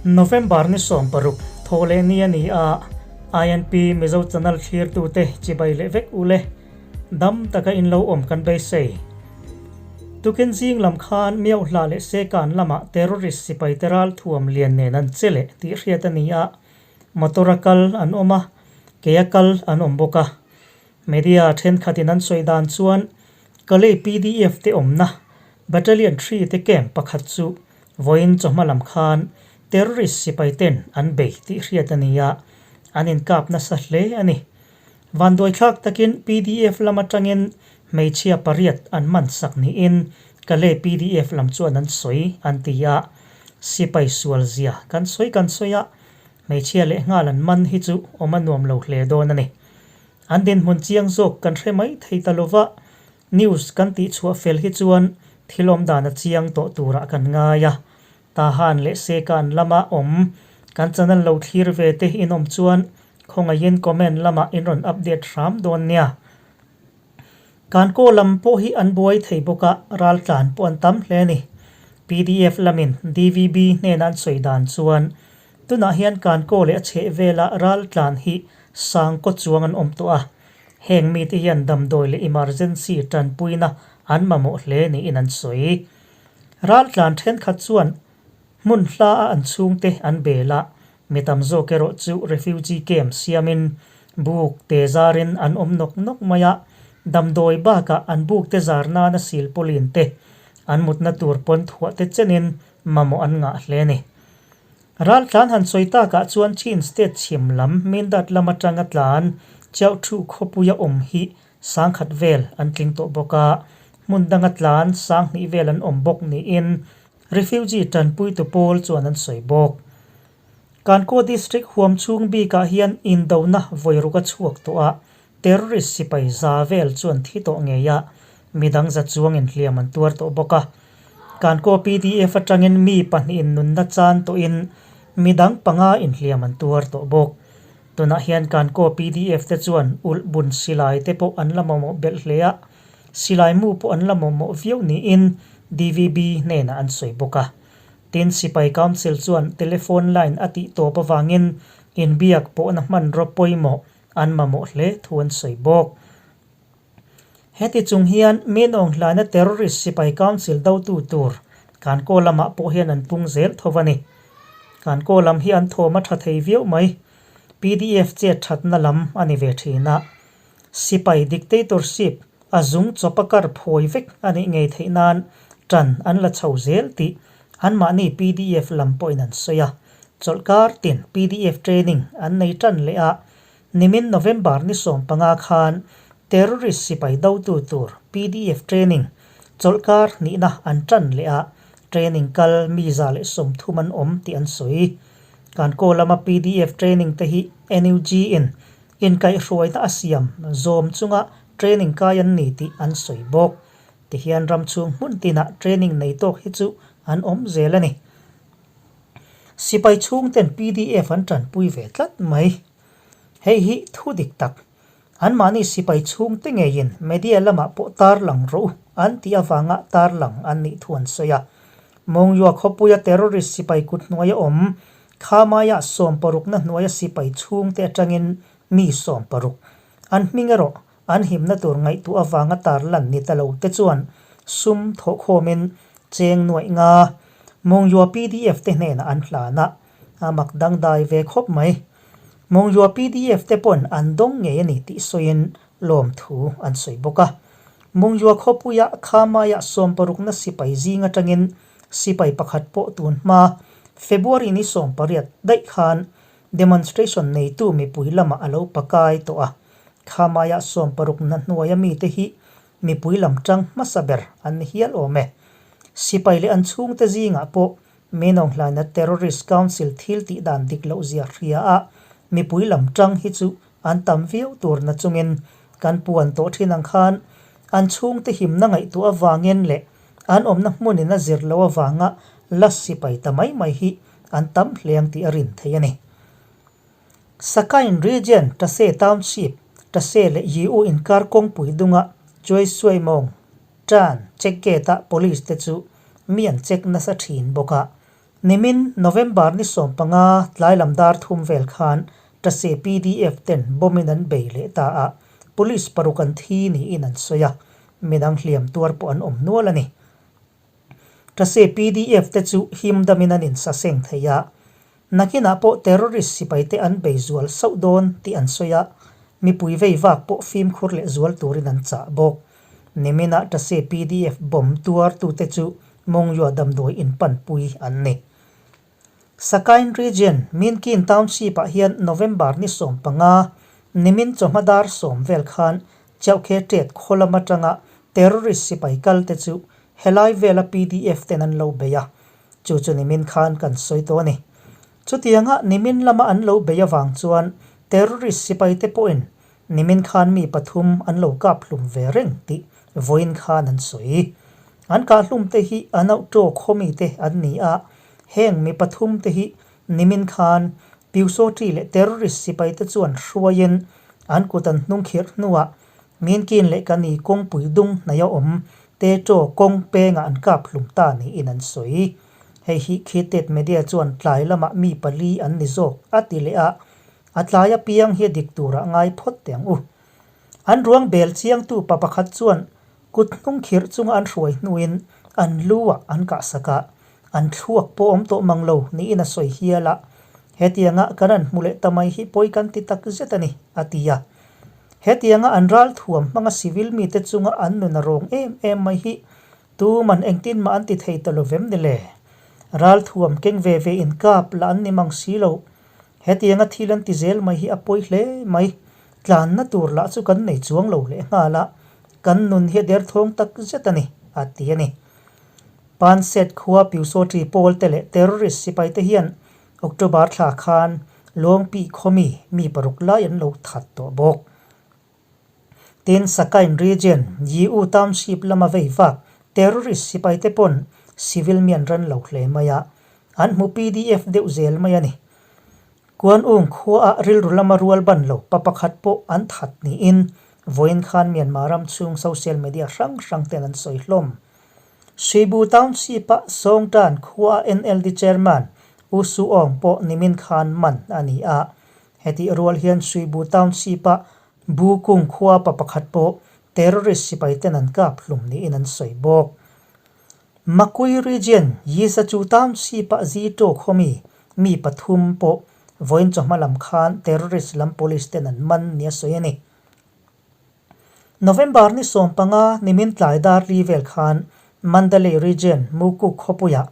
November ni 16 thawhleh ni a ni a, INP Mizo Channel thlirtute chibai leh vek ule. Dam taka in lo awm kan beisei. Tukin zing lam khan Miauhla leh Sekan lamah terrorist sipai te ralthuam lian nen an che leh tih hriat a ni a, motor a kal an awm a, kei a kal an awm bawk a. Media thenkhatin an sawi dan chuan Kalay pdf te awmna Battalion 3 te camp pakhat chu vawiin chawhma lam khan terrorist sipai ten an bei tih hriat a ni a, an inkap nasa hle a ni. Vanduaithlak takin pdf lam atangin hmeichhia pariat an man sak niin Kalay pdf lam chuan an sawi an ti a, sipai sual zia kan sawi kan sawi a, hmeichhia leh nghal an man hi chu awm a nuam lo hle dawn a ni. An dinhmun chiang zawk kan hre mai thei ta lova, news kan tih chhuah fel hi chuan thil awm dan a chiang tawh turah kan ngai a. Tahan leh Sekan lama awm kan channel lo thlir ve te in awm chuan khawngaihin comment lamah in rawn update hram dawn nia. Kankaw lam pawh hi an buai thei bawk a, raltlan pawh an tam hle a ni. Pdf lamin DVB hnena an sawi dan chuan tunah hian Kankaw leh a chhehvela raltlan hi sangkaw chuang an awm tawh a, heng mite hian damdawi leh emergency tanpuina an mamawh hle niin an sawi. Raltlan thenkhat chuan hmun hla a an chhungte an bel a, mi tam zawk erawh chu refugee camp siamin buk te zarin an awm nawk nawk mai a, damdawi bakah an buk te zar nana silpawlin te an mutna tur pawn thuah te chenin mamawh an ngah hle a ni. Raltlan han sawi takah chuan Chin state chhim lam Mindat lam atanga tlan Chiauthu khawpuia awm hi sangkhat vel an tling tawh bawk a, hmun danga tlan sanghnih vel an awm bawk niin refugee tanpuitu pawl chuan an sawi bawk. Kankaw District huam chhung bikah hian indona vawi ruk a chhuak tawh a, terrorist sipai za vel chuan thi tawh ngei a, midang za chuangin hliam an tuar tawh bawk a. Kankaw pdf atangin mi pahnihin nunna chan tawhin midang panga inhliam an tuar tawh bawk. Tunah hian Kankaw pdf te chuan ulh bun silai te pawh an la mamawh belh hle a, silai mu pawh an la mamawh viau niin DVB hnenah an sawi bawk a. Tin, Sipai Council chuan telephone line a tih tawp avangin inbiak pawhna hmanraw pawimawh an mamawh hle thu an sawi bawk. Heti chung hian Minawng hlaina terrorist sipai council dotu tur Kankaw lamah pawh hian an pung zel tho a ni. Kankaw lam hi an thawm a tha thei viau mai. Pdf chet thatna lam a ni ve thin a. Sipai dictatorship a zung chawpa kar phawi vek a nih ngei theih nan tan an la chho zel tih anmahni pdf lam pawhin an sawi a. Chawlhkar tin pdf training an nei tan leh a, Nimin November ni 15 khan terrorist sipai dotu tur pdf training chawlhkar hnihna an tan leh a, training kal mi 130 an awm tih an sawi. Kankaw lama pdf training te hi NUG in inkaihhruaina a siam zawm chunga training kai an ni tih an sawi bawk. Tihian ram chhung hmun tinah training nei tawk hi chu an awm zel a ni. Sipai chhungten pdf an tanpui ve tlat mai. Hei hi thu dik tak. Anmahni sipai chhungte ngeiin media lamah pawh tarlang rawh u an tih avanga tarlang an nih thu an sawi a. Mawngyua khawpuia terrorist sipai kut hnuaia awm Khamaiah 60na hnuaia sipai chhungte atangin mi 60 an hming erawh an himna tur ngaihtuah avanga tarlan ni ta lo te chuan sum thawhkhawmin cheng nuaih nga Mawngyua pdf te hnenah an hlan a, a mak dangdai ve khawp mai. Mawngyua pdf te pawn an dawng ngei a ni tih sawiin lawmthu an sawi bawk a. Mawngyua khawpuia Khamaiah 60na sipai zing atangin sipai pakhat pawh tun hma February ni 18 daih khan demonstration neitu mipui lamah a lo pakai tawh a. Khamaiah 60na hnuaia mite hi mipui lam tang hmasa ber an ni hial awm e. Sipai leh an chhungte zingah pawh Minawng hlaina Terrorist Council thil tih dan dik loh zia hria a, mipui lam tang hi chu an tam viau tur na chungin kan puan tawh thin ang khan an chhungte himna ngaihtuah avangin leh an awmna hmunin a zir loh avanga la sipai ta mai mai hi an tam hle ang tih a rin theih a ni. Sakain Region, Tase Township, Tase leh Yiu inkar kawngpui dunga Choi Suai Mawng, Tan, check gate-ah police te chu mi an check nasa thin bawk a. Nimin November ni 15 tlai lam dar thum vel khan Tase pdf ten bomb in an bei leh ta a, police paruk an thi niin an sawi a, midang hliam tuar pawh an awm nual a ni. Tase pdf te chu him damin an insaseng thei a, nakinah pawh terrorist sipai te an bei zual sauh dawn tih an sawi a, mipui vei vak pawh fimkhur leh zual turin an chah bawk. Niminah Tase pdf bomb tuar tute chu Mongyua damdawi inpanpui an ni. Sakain Region, Minkin Township-ah hian November ni 15, nimin chawhma dar 10 vel khan Chauhkhe Tet khaw lam atanga terrorist sipai kal te chu helai vela pdf ten an lo bei a, chu chu nimin khan kan sawi tawh a ni. Chutianga nimin lama an lo bei avang chuan terrorist sipai te pawhin Nimin khan mi pathum an lo kap hlum ve reng tih vawiin khan an sawi. An kah hlum te hi an auh tawk khawmi te an ni a, heng mi pathum te hi nimin khan Pyusawṭi leh terrorist sipai te chuan hruaiin an kut an hnung khirh hnuah Minkin leh Kani kawngpui dung hnaih a awm te chaw kawng pengah an kap hlum ta niin an sawi. Hei hi Khitet Media chuan tlai lamah mi pali an ni zawk a ti leh a, A tlai apiang hi a dik turah ngai phawt teh ang u. An ruang bel chiangtu pa pakhat chuan kut hnung khirh chunga an hruai hnuin an lu ah an kah sak a, an thluak pawh awm tawh mang lo niin a sawi hial a, hetianga kan an hmu leh ta mai hi pawi kan ti tak zet a ni, a ti a. Hetianga an ral thuam hmanga civil mite chunga an nun a rawng em em mai hi Tuman engtin mah an ti thei ta lo vem ni le? Ralthuam keng ve ve in kap lah an ni mang si lo. Hetianga thil an ti zel mai hi a pawi hle mai. Tlanna tur lah chu kan nei chuang lo leh nghal a, kan nun hi a derthawng tak zet a ni, a ti a ni. Panset khua Pyusawṭi pawl te leh terrorist sipai te hian October thla khan Lawngpi khawmi mi paruk lai an lo that tawh bawk. Tin, Sakain Region, Yiu Township lama vei vak terrorist sipaite pawn civil mi an ran lo hle mai a, an hmu pdf deuh zel mai a ni. Kuan Ung khuaah rilru lama rual ban lo pa pakhat pawh an that niin vawiin khan Myanmar ram chhung social media hrang hrang ten an sawi hlawm. Suibu Township-a Sawngtan khuaa NLD Chairman U Su Aung pawh nimin khan man a ni a, Hetih rual hian Suibu Township-a Bu Kung khua pa pakhat pawh terrorist sipai ten an kap hlum niin an sawi bawk. Makui Region, Yizachu Township-a Zito khawmi mi pathum pawh vawiin chawhma lam khan terrorist lam police ten an man nia sawi a ni. November ni 15 nimin tlai dar li vel khan Mandalay Region Mukuk khawpuiah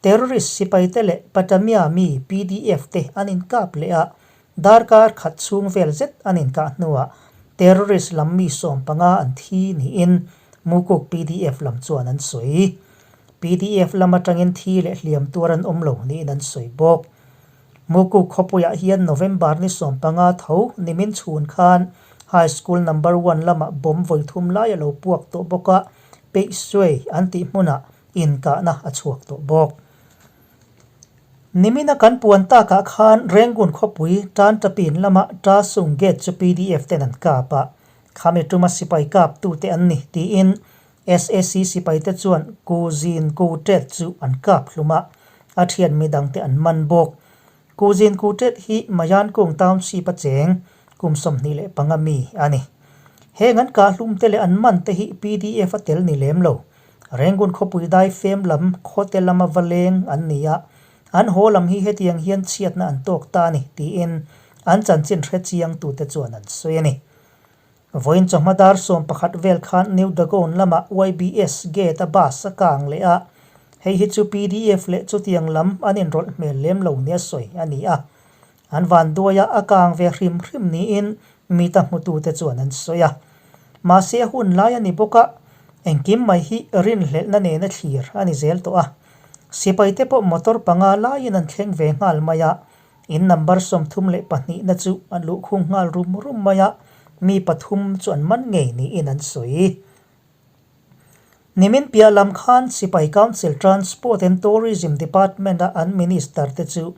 terrorist sipaite leh Patamia mi pdf te an inkap leh a, darkar khat chhung vel zet an inkah hnuah terrorist lam mi 15 an thi niin Mukuk pdf lam chuan an sawi. Pdf lam atangin thi leh hliam tuar an awm lo niin an sawi bawk. Mukuk khawpuiah hian November ni 15 tho nimin chhun khan High School Number One lamah bomb vawi thum lai a lo puak tawh bawk a, Peihsuai an tih hmunah inkahna a chhuak tawh bawk. Nimina kan puan takah khan Rangoon khawpui Tantapin lama Tasung Gate chu pdf ten an kap a, khami tuma sipai kaptute an ni tiin SAC sipaite chuan Ku Zin Ku Tet chu an kap hlum a, a thian midangte an man bawk. Ku Zin Ku Tet hi Mayankung Township a cheng kum 25 mi a ni. Heng an kah hlumte leh an man te hi pdf a tel ni lem lo. Rangoon khawpui dai fem lam khawte lama va leng an ni a, an haw lam hi hetiang hian chhiatna an tawk ta a ni tiin an chanchin hre chiangtute chuan an sawi a ni. Vawiin chawhma dar 11 vel khan New Dagon lamah YBS gate a bus a kang leh a, hei hi chu pdf leh chutiang lam an inrawlh hmel lem lo nia sawi a ni a. An vanduaia a kang ve hrim hrim niin mita hmutute chuan an sawi a. Mahse a hun lai a ni bawk a, engkim mai hi rinhlelhna nena thlir a ni zel tawh a. Sipaite pawh motor panga laiin an thleng ve nghal mai a, In number 32 na chu an luhkhung nghal rum rum mai a, mi pathum chu an man ngei niin an sawi. Nimin piah lam khan Sipai Council Transport and Tourism Department a an Minister te chu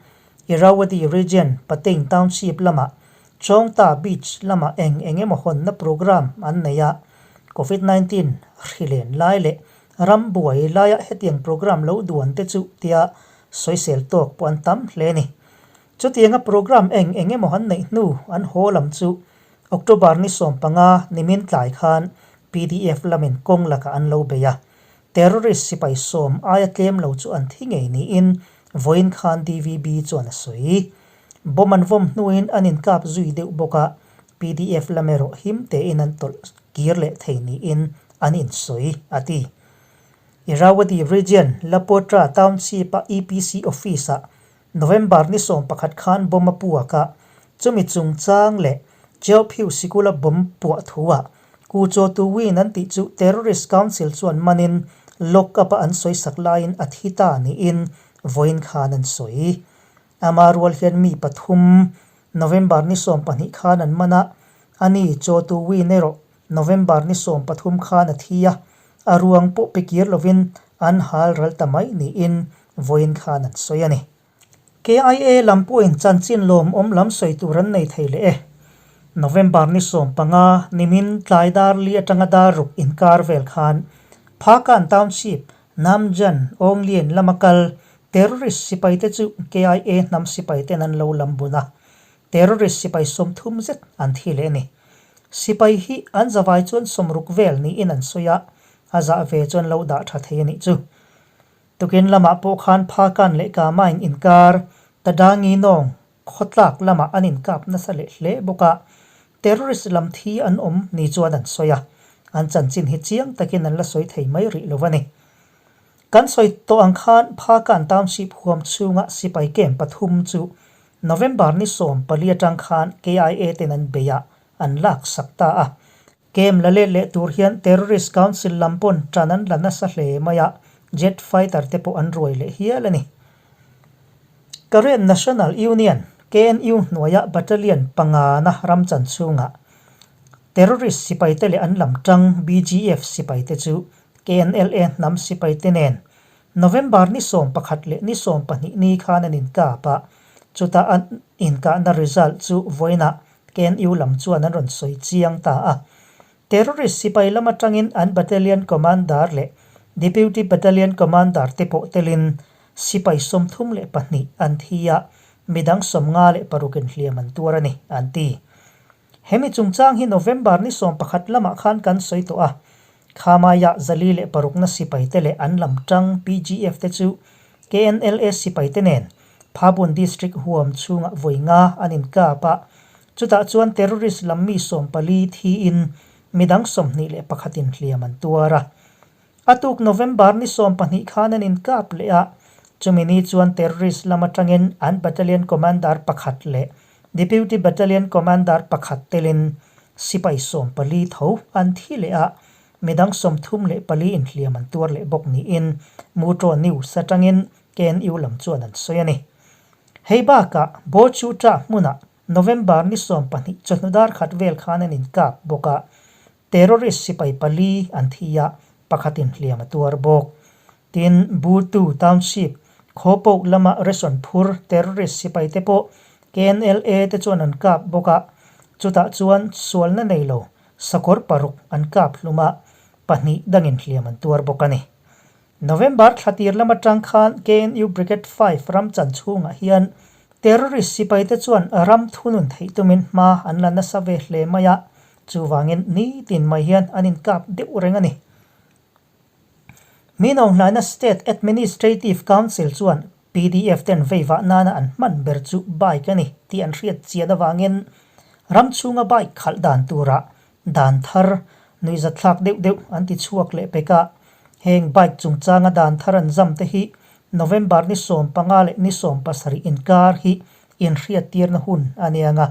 Irrawaddy Region Pathein Township lamah Chawngta Beach lamah eng eng emaw hawnna programme an nei a, Covid 19 hri len lai leh ram buai laia hetiang programme lo duan te chu tia. sawisel tawk pawh an tam hle a ni. Chutianga programme eng eng emaw an neih hnu an haw lam chu October ni 15 nimin tlai khan pdf lamin kawng lakah an lo bei a, terrorist sipai sawm aia tlem lo chu an thi ngei niin vawiin khan DVB chuan a sawi. Bomb an vawm hnuin an inkap zui deuh bawk a, pdf lam erawh him tein an tawlh kir leh thei niin an insawi, a ti. Irrawaddy Region, Lapotra Township-a EPC office-ah November ni 11 khan bomb a puak a, chumi chungchang leh Cheophiu sikula bomb puah thuah Ku Chaw Tu Win an tih chu Terrorist Council chuan manin lock up-a an sawisak laiin a thi ta niin vawiin khan an sawi. Ama rual hian mi pathum November ni 12 khan an man a, ani Chaw Tu Win erawh November ni 13 khan a thi a, a ruang pawh pe kir lovin an hal ral ta mai niin vawiin khan an sawi a ni. KIA lam pawhin chanchin lawmawm lam sawi tur an nei thei leh e. November ni 15 nimin tlai dar li atanga dar ruk inkar vel khan Phakan Township, Namjan, Awnglian lama kal terrorist sipaite chu KIA hnam sipaiten an lo lam bun a, Terrorist sipai 30 zet an thi leh a ni. Sipai hi an zavai chuan 60 vel niin an sawi a, a zah ve chuan lo dah tha thei a nih chu. Tukin lamah pawh khan Phakan leh Kamain inkar, Tadangi Nawng khawtlak lamah an inkap nasa leh hle bawk a, terrorist lam thi an awm ni chuan an sawi a, an chanchin hi chiang takin an la sawi thei mai rih lo a ni. Kan sawi tawh ang khan Phakan Township huam chhunga sipai camp pathum chu November ni 14 atang khan KIA ten an bei a, an lak sak ta a. Camp la let leh tur hian Terrorist Council lam pawn tan an la nasa hle mai a, jet fighter te pawh an ruai leh hial a ni. Karen National Union, KNU, hnuaia Battalion pangana ram chan chhungah Terrorist sipaite leh an lam tang BGF sipaite chu KNLA hnam sipaite nen November ni 11 leh ni 12 ni khan an inkap a, chutah an inkahna result chu vawiinah KNU lam chuan an rawn sawi chiang ta a. Terrorist sipai lam atangin an Battalion Commander leh Deputy Battalion Commander te pawh telin sipai 32 an thi a, midang 56 in hliam an tuar a ni, an ti. Hemi chungchang hi November ni 11 lamah khan kan sawi tawh a, Khamaiah 406na sipaite leh an lam tang PGF te chu KNLA sipaite nen Phabun District huam chhungah vawi nga an inkap a, chutah chuan terrorist lam mi 14 thiin midang 21 in hliam an tuar a. A tuk November ni 12 khan an inkap leh a, chumi ni chuan terrorist lam atangin an battalion commander pakhat leh Deputy Battalion Commander pakhat telin sipai 14 tho an thi leh a, midang 34 inhliam an tuar leh bawk niin Mutro News atangin KNU lam chuan an sawi a ni. Hei bakah Bochuta hmunah November ni 12 chawhnu dar khat vel khan an inkap bawk a, Terrorist sipai pali an thi a, pakhatin hliam a tuar bawk. Tin, Burtu Township, Khawpawk lama ration phur terrorist sipai te pawh KNLA te chuan an kap bawk a, chutah chuan sualna nei lo sakawr paruk an kap hlum a, pahnih dangin hliam an tuar bawk a ni. November thla tir lam atang khan KNU Brigade 5 ram chan chhungah hian terrorist sipai te chuan ram thunun theih tumin hma an la nasa ve hle mai a, chuvangin nitin mai hian an inkap deuh reng a ni. Minohnlaina State Administrative Council chuan PDF ten veivah nana an hman ber chu bike a ni tih an hriat chian avangin ram chhunga bike khalh dan turah dan thar nuihzatthlak deuh deuh an ti chhuak leh pek a. Heng bike chungchanga dan thar an zam te hi November ni 15 leh ni 17 inkar hi inhriattirna hun a nia nga.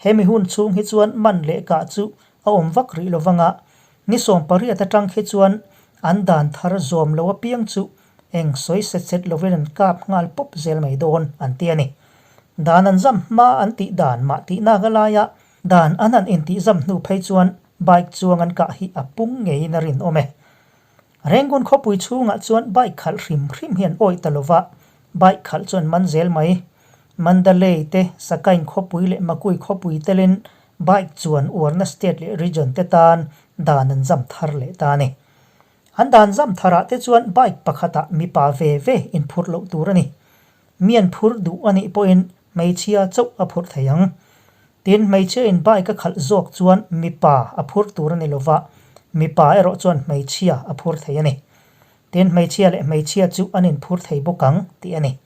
Hemi hun chhung hi chuan man leh kah chu a awm vak rih lovanga Ni 18 atang khi chuan an dan thar zawm lo apiang chu eng sawi set set lovin an kap nghal pawp zel mai dawn an ti a ni. Dan an zam hma an tih dan mah tih nak a laia dan an han intih zam hnu phei chuan bike chuang an kah hi a pung ngeiin a rinawm e. Rangoon khawpui chhungah chuan bike khalh hrim hrim hi an awih ta lova, bike khalh chu an man zel mai. Mandalay te, Sakaing khawpui leh Makui khawpui telin bike chuan uarna state leh region te tan dan an zam thar leh ta a ni. An dan zam tharah te chuan bike pakhatah mipa ve ve inphurh loh tur a ni. Mi an phurh duh a nih pawhin hmeichhia chauh a phurh thei ang. Tin, hmeichhia in bike a khalh zawk chuan mipa a phurh tur a ni lova, mipa erawh chuan hmeichhia a phur thei a ni. Tin, hmeichhia leh hmeichhia chu an inphur thei bawk ang tih a ni.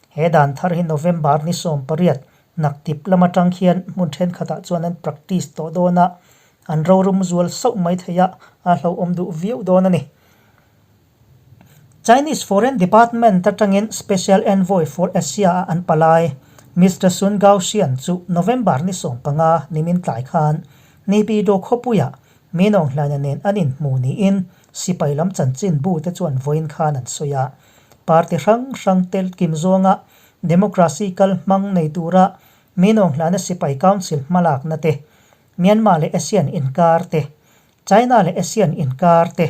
He dan thar hi November ni 18 naktip lam atang khian hmun thenkhatah chuan an practice tawh dawn a, an rorum zual sauh mai thei a, a hlauhawm duh viau dawn a ni. Chinese Foreign Department atangin Special Envoy for Asia-a an palai Mister Sun Gaoxian chu November ni 15 nimin tlai khan Naypyidaw khawpuiah Minawng hlaina nen an inhmu niin sipai lam chanchin bu te chuan vawiin khan an sawi a. Party hrang hrang tel kim zawnga democracy kal hmang nei tura Minawng hlaina sipai council hmalakna te, Myanmar leh ASEAN inkar te, China leh ASEAN inkar te,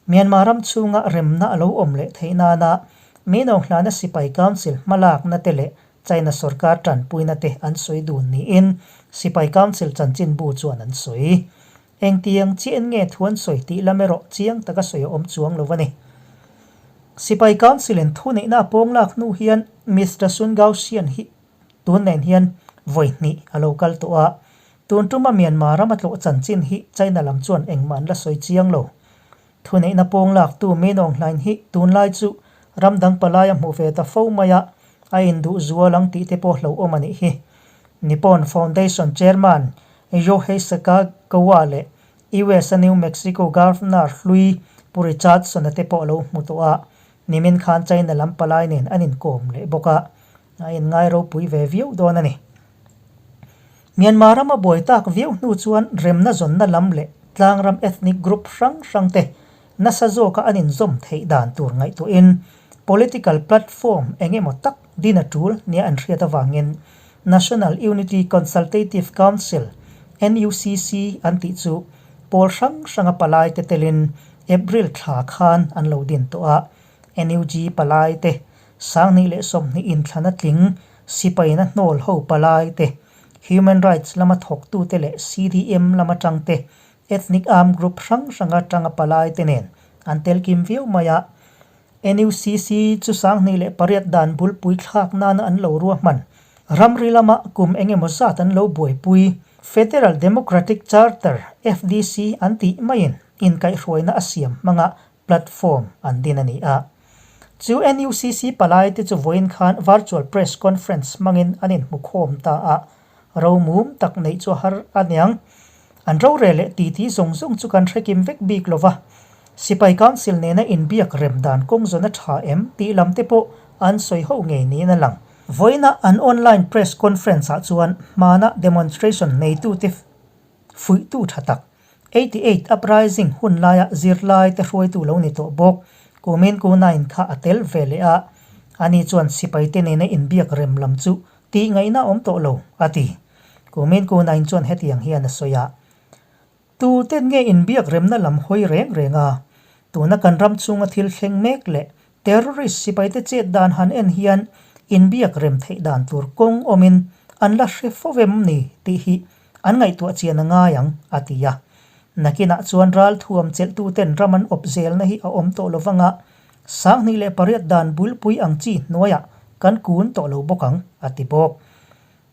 Myanmar ram chhunga remna a lo awm leh theih nana Minawng hlana sipai council hmalakna te leh China sorkar tanpuina te an sawi dun niin Sipai Council chanchinbu chuan an sawi. Engtiang chiah nge thu an sawi tih lam erawh chiang taka sawi a awm chuang lo a ni. Sipai Council in thuneihna a pawng lak hnu hian Mister Sun Gaoxian hi tun nen hian vawi hnih a lo kal tawh a, tun tuma Myanmar ram a tlawh chanchin hi China lam chuan engmah an la sawi chiang lo. Thuneihna pawng laktu Min Aung Hlaing hi tunlai chu ram dang palai a hmuh ve ta fo mai a, a induh zual ang tih te pawh hlauhawm a nih hi. Nippon Foundation Chairman Yohei Sakagawa leh US-a New Mexico Governor hlui Pu Richardson-a te pawh a lo hmu tawh a, nimin khan China lam palai nen an inkawm leh bawk a, a inngai ropui ve viau dawn a ni. Myanmar rama buai tak viau hnu chuan remna zawnna lam leh tlangram ethnic group hrang hrang te nasa zawka an inzawm theih dan tur ngaihtuahin political platform eng emaw tak din a tul nia an hriat avangin National Unity Consultative Council, NUCC, an tih chu pawl hrang hranga palai te telin April thla khan an lo din tawh a. NUG palai te, 2020 inthlana tling Sipaina hnawl ho palai te, Human Rights lama thawktute leh CDM lama tangte, Ethnic Armed Group hrang hranga tanga palai te nen an tel kim viau mai a. NUCC chu 2008 dan bulpui thlak nana an lo ruahman. Ramri lama kum eng emaw zat an lo buaipui. Federal Democratic Charter, FDC, an tih maiin inkaihhruaina a siam hmanga platform an din a ni a. Chu NUCC palai te chu vawiin khan virtual press conference hmangin an inhmukhawm ta a, ro mum tak neih chu a har a niang. An rorel leh titi zawng zawng chu kan hrekim vek bik lo va, Sipai Council nena inbiak rem dan kawng zawn a tha em tih lam te pawh an sawi ho ngei niin a lang. Vawiina an online press conference ah chuan hmana demonstration neitute fuihtu tha tak 88 Uprising hun laia zirlai te hruaitu lo ni tawh bawk. Kumin Ku Nain kha a tel ve leh a, ani chuan sipai te nena inbiak rem lam chu tih ngaihna awm tawh lo, a ti. Kumin Ku Nain chuan hetiang hian a sawi a, Tu ten nge inbiak remna lam hawi reng reng a? Tuna kan ram chhunga thil thleng mek leh terrorist sipai te chet dan han en hian inbiak rem theih dan tur kawng awmin an la hre fo em ni tih hi An ngaihtuah chian a ngai ang, a ti a. Nakinah chuan ral thuam chelhtuten ram an awp zelna hi a awm tawh lo vang a, 2008 dan bulpui ang chi hnuaiah kan kun tawh lo bawk ang, a ti bawk.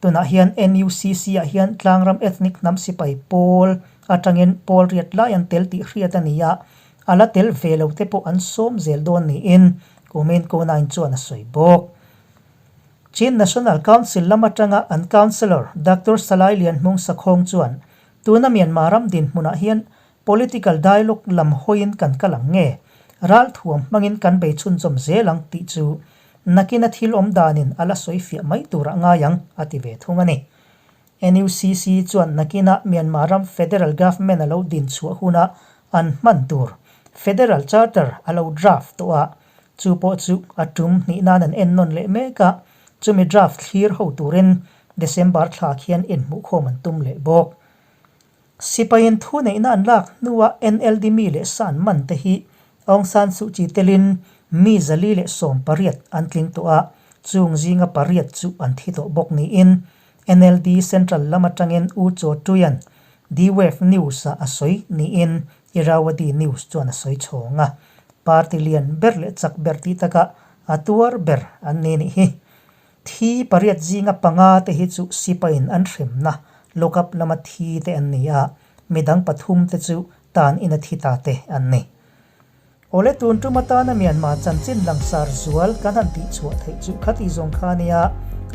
Tunah hian NUCC-ah hian tlangram ethnic hnam sipai pawl atangin pawl riat lai an tel tih hriat a ni a, a la tel ve lo te pawh an sawm zel dawn niin Kumin Konain chuan a sawi bawk. Chin National Council lam atanga an Councillor Doctor Salai Lianhmung Sakhawng chuan tuna Myanmar ram dinhmunah hian political dialogue lam hawiin kan kal ang nge, ralthuam hmangin kan bei chhunzawm zel ang tih chu nakina thil awm danin a la sawi fiah mai turah ngai ang, a ti ve thung a ni. NUCC chuan nakina Myanmar ram federal government a lo din chhuah huna an hman tur Federal Charter a lo draft tawh a, chu pawh chu a tum hnih nan an ennawn leh mek a, chumi draft thlir ho turin December thla khian inhmuhkhawm an tum leh bawk. Sipaiin thu neihna an lak hnua NLD mi leh san man te hi Aung San Suu Kyi telin mi 418 an tling tawh a, chung zinga pariat chu an thi tawh bawk niin NLD Central lam atangin U Chaw Tuian D-Wave News-ah a sawi niin Irrawaddy News chuan a sawi chhawng a, party lian ber leh chak ber tih takah a tuar ber an ni nih hi. Thi pariat zinga panga te hi chu sipaiin an hremna lockup lama thi te an ni a, midang pathum te chu tan ina thi ta te an ni. Awle tun tum atana Myanmar chanchin langsar zual kan han tih chhuah theih chu khati zawng kha nia,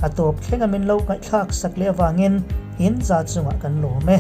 a tawp thlenga min lo ngaihthlak sak leh avangin in za chungah kan lawm e.